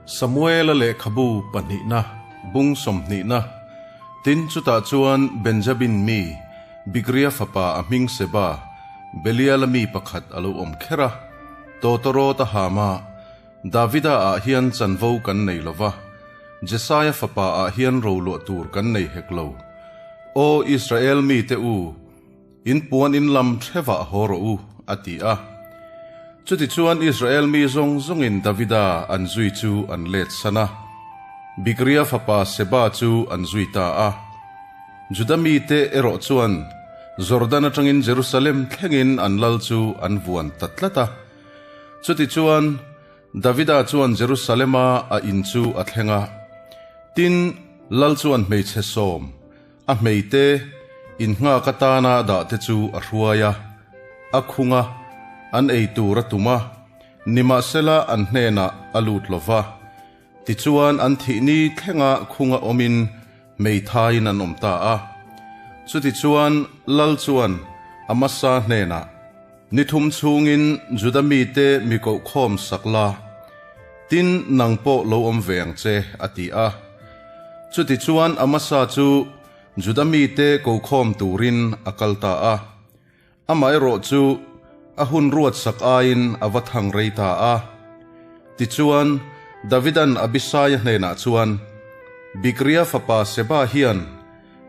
Samuela lehkhabu pahnihna, bung sawmhnihna, Tin, chutah chuan Benjamin mi, Bikria fapa a hming Seba, Beliala mi pakhat a lo awm kher a. Tawtawrawt a ham a, Davida ah hian chanvo kan nei lo va, Jesaia fapa ah hian roluah tur kan nei hek lo. Aw Israel mite u, In puan in lam hrevah haw rawh u, a ti a. Chutichuan Israel mi zawng zawngin Davida an zui chu an let san a, Bikria fapa Seba chu an zui ta a. Juda mite erawh chuan Jordan atangin Jerusalem thlengin an lal chu an vuan ta tlat a. Chutichuan Davida chuan Jerusalema a in chu a thleng a, tin, lal chuan hmeichhe sawm, A hmeite innghak atana dah te chu a hruai a, a khung a, an ei tur a tum a, nimahsela an hnenah a lut lo va. Tichuan an thih ni thlenga khunga awmin hmeithaiin an awm ta a. Chutichuan Lal chuan Amasa hnenah, Ni thum chhungin Juda mite mi kohkhawm sak la, tin nang pawh lo awm ve ang che, a ti a. Chutichuan Amasa chu Juda mite kohkhawm turin a kal ta a. Amaherawh chu a hun ruat sak aiin a va thang rei ta a. Tichuan Davidan Abisaia hnenah chuan, Bikria fapa Seba hian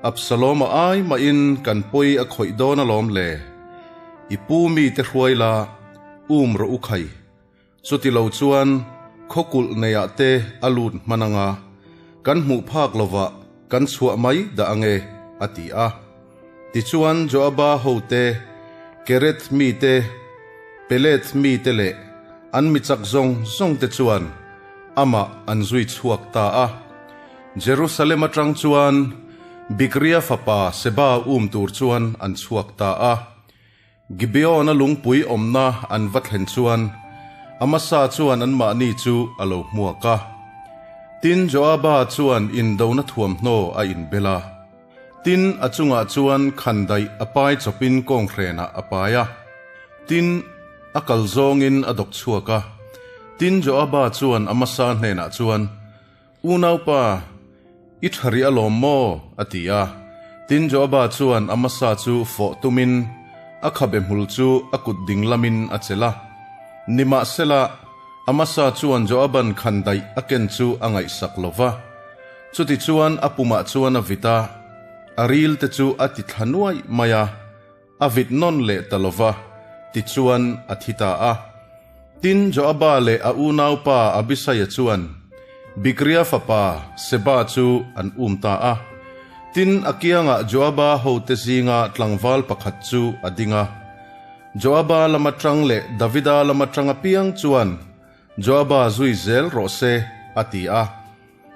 Absalom-a ai mahin kan pawi a khawih dawn alawm le. I pu mite hruai la, um rawh u khai. Chuti lo chuan khawkulh neiah te a lut hman anga, kan hmuh phak lovah kan chhuah mai dah ange, a ti a. Tichuan Joaba hote, Kereth mite, Peleth mite leh an mi chak zawng zawngte chuan amah an zui chhuak ta a. Jerusalem atang chuan Bikria fapa Seba um tur chuan an chhuak ta a. Gibeon-a lungpui awmna an va thlen chuan Amasa chuan anmahni chu a lo hmuak a. Tin, Joaba chuan indona thuamhnaw a inbel a. Tin, a chungah chuan khandaih a pai chawpin kawnghrenah a pai a. Tin, a kal zawngin a dawk chhuak a. Tin, Joaba chuan Amasa hnenah chuan, Unaupa, i tha rih alawm maw? a ti a. Tin, Joaba chuan Amasa chu fawh tumin a khabe hmul chu a kut ding lamin a chelh a. Nimahsela, Amasa chuan Joaban khandaih a ken chu a ngaihsak lo va. Chutichuan a pumah chuan a vit a, a ril te chu a ti thla nuaih mai a. A vit nawn leh ta lo va, tichuan a thi ta a. Tin, Joaba leh a unaupa Abisaia chuan Bikria fapa Seba chu an um ta a. Tin, a kiangah Joaba hote zinga tlangval pakhat chu a ding a. Joaba lama tang leh Davida lama tang apiang chuan Joaba zui zel rawh se, a ti a.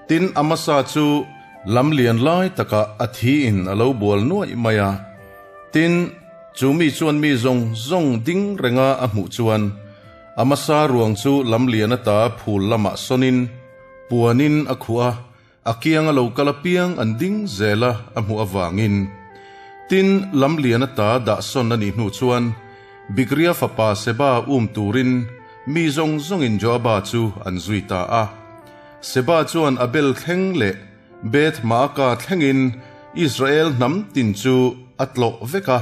Tin, Amasa chu lam lian lai takah a thiin a lo bual nuaih mai a. Tin, chu mi chuan mi zawng zawng ding renga a hmuh chuan Amasa ruang chu lam lian ata phul lamah sawnin puanin a khuh a, a kianga lo kal apiang an ding zel a a hmuh avangin. Tin, lam lian ata dah sawn a nih hnu chuan Bikria fapa Seba um turin mi zawng zawngin Joaba chu an zui ta a. Seba chuan Abel thleng leh Beth Maaka thlengin Israel hnam tin chu a tlawh vek a,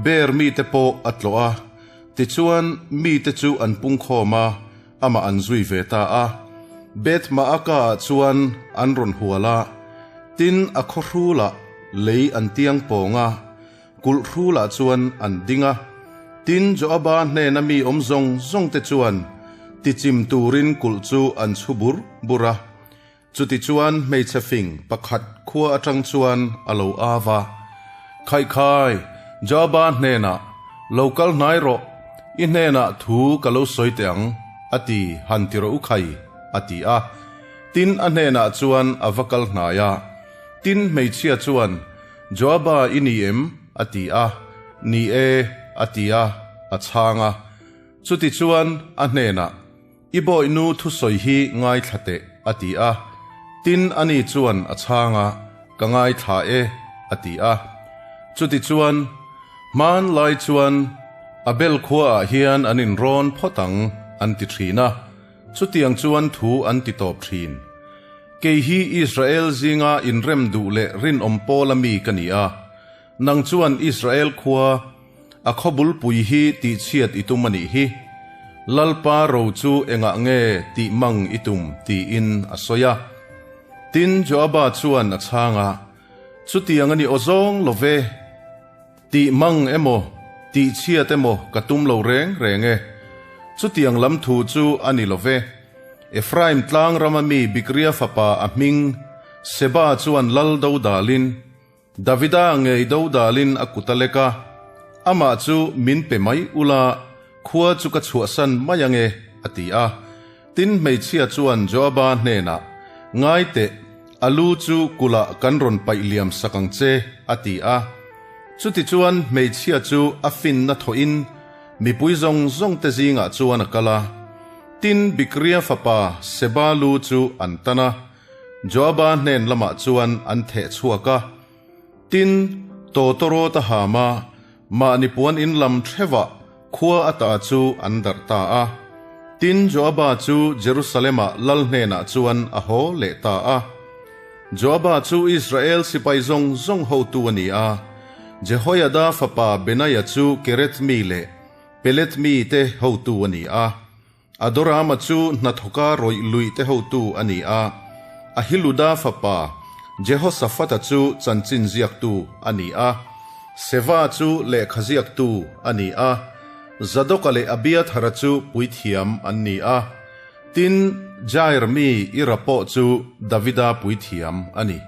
Beer mite pawh a tlawh a. Tichuan, mite chu an pungkhawm a, amah an zui ve ta a. Beth Maaka-ah chuan an rawn hual a, tin, a khaw hrulah lei an tiang pawng a, kulh hrulah chuan an ding a. Tin, Joaba hnena mi awm zawng zawngte chuan tichim turin kulh chu an chhu bur bur a. Chutichuan hmeichhe fing pakhat khua atang chuan a lo av a, Khaikhai, Joaba hnenah, Lo kal hnai rawh, i hnenah thu ka lo sawi teh ang, a ti, han ti rawh u khai, a ti a. Tin, a hnenah chuan a va kal hnai a. Tin, hmeichhia chuan, Joaba i ni em? a ti a. Ni e, a ti a, a chhang a. Chutichuan, a hnenah, I bawihnu thusawi hi ngaithla teh, a ti a. Tin, ani chuan a chhang a, Ka ngaithla e, a ti a. Chutichuan, hmanlai chuan Abel khuaah hian an inrawn phawt ang, an ti thin a. Chutiang chuan thu an ti tawp thin. Kei hi Israel zinga inrem duh leh rinawm pawla mi ka ni a, nang chuan Israel khua a khawbulpui hi tihchhiat i tum a nih hi. Lalpa ro chu engah nge tih mang i tum? tiin a sawi a. Tin, Joaba chuan a chhang a, Chutiang a ni awzawng lo ve. Tih mang emaw, tih chhiat emaw ka tum lo reng reng e. Chutiang lam thu chu a ni lo ve. Ephraim tlang rama mi Bikria fapa a hming Seba chuan lal do dalin, Davida ngei do dalin a kut a lek a, Amah chu min pe mai ula, khua chu ka chhuahsan mai ange, a ti a. Tin, hmeichhia chuan Joaba hnenah, Ngai teh, a lu chu kulhah kan rawn paih liam sak ang che, a ti a. Chutichuan hmeichhia chu a finna thawhin mipui zawng zawngte zingah chuan a kal a. Tin, Bikria fapa Seba lu chu an tan a, Joaba hnen lamah chuan an theh chhuak a. Tin, tawtawrawt a ham a, mahni puan in lam hrevah khua ata chu an darh ta a. Tin, Joaba chu Jerusalem-ah lal hnenah chuan a haw leh ta a. Joaba chu Israel sipai zawng zawng hotu a ni a, Jehoiada fapa Benaia chu Kereth mi leh Peleth mi te hotu a ni a. Adorama chu hnathawka rawih luih te hotu a ni a, Ahiluda fapa Jehoshafata chu chanchin ziaktu a ni a, Seva chu lehkha ziaktu a ni a, Zadoka leh Abiathara chu puithiam an ni a, tin, Jair mi Ira pawh chu Davida puithiam a ni.